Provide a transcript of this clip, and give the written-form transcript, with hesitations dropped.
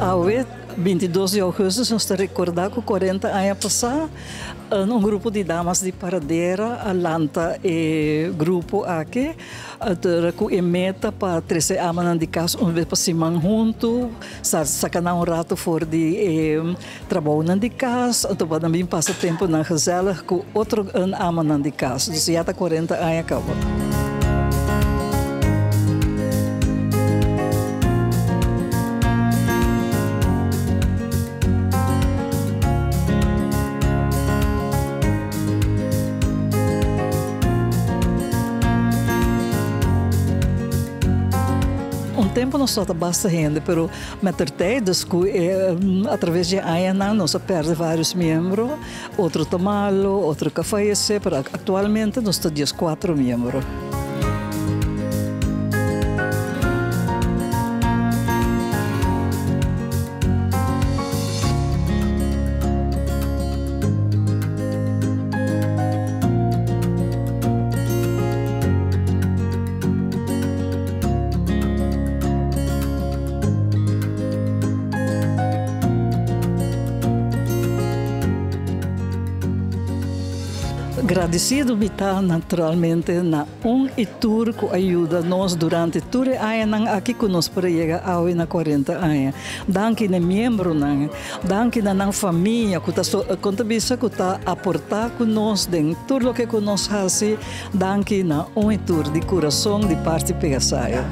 Awe, 22 di augustus, nos ta recorda cu 40 aña pasa un grupo di damas di Paradera a lanta e grupo aki cu e meta pa trece amanan di cas un bes pa siman hunto, saca nan un rato for di e trabounan di cas, anto pa nan bin pasa temponan gezellig cu otro amanan di cas. Dus ya ta 40 aña caba. Un tempo nos tabata basta hende, pero mettertijd, dus cu e atraves di e añanan nos a perde varios miembro, otro ta malo, otro ka fayece, pero actualmente nos ta diescuatro miembro. Gradisido mi ta naturalmente na un i tur ku a yuda nos durante tur e añanan aki ku nos por a yega awe na kuarenta aña. Danki na e miembronan, danki na nan famia ku ta kon ta bisa ku ta aportá ku nos den tur loke ku nos hasi. Danki na un i tur di kurason di parti Pegasayo.